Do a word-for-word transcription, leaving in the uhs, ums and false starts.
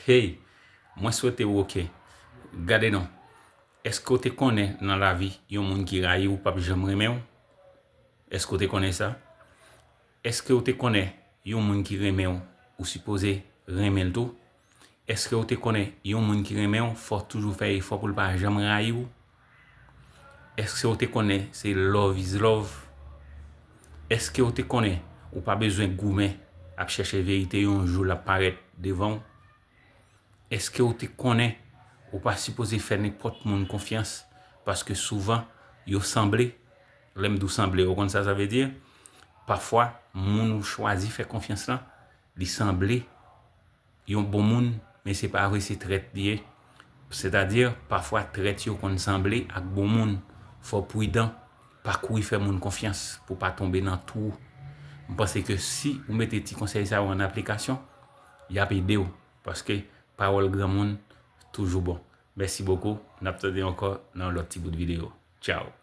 Hey, mwen swete w oke. Gade non, èske w te konnen nan lavi yon moun ki rayi w p ap janm renmen w? Èske w te konnen sa? Èske w te konnen yon moun ki renmen w, ou sipoze renmen l tou? Èske w te konnen yon moun ki renmen w, fò w toujou fè efò pou l pa janm rayi w? Èske w te konnen se love is love? Èske w te konnen ou pa bezwen goumen ap chèche verite, yon jou l ap parèt devan w? Èske w te konnen ou pa sipoze fè nenpòt moun konfyans? Paske souvan, yo sanble. Lè m di w sanble, ou konn sa sa vle di? Pafwa, moun ou chwazi fè konfyans lan, li sanble yon bon moun, men se pa vre, se trèt li ye. Sètadi, pafwa, trèt yo konn sanble ak bon moun. Fò w pridan, pa kouri fè moun konfyans pou w pa tonbe nan twou. M panse ke si ou mete ti konsèy sa yo an aplikasyon, y ap ede w. Paske pawòl granmoun toujou bon. Mèsi bokou. N ap tande ankò nan yon lòt ti bout videyo. Tchao.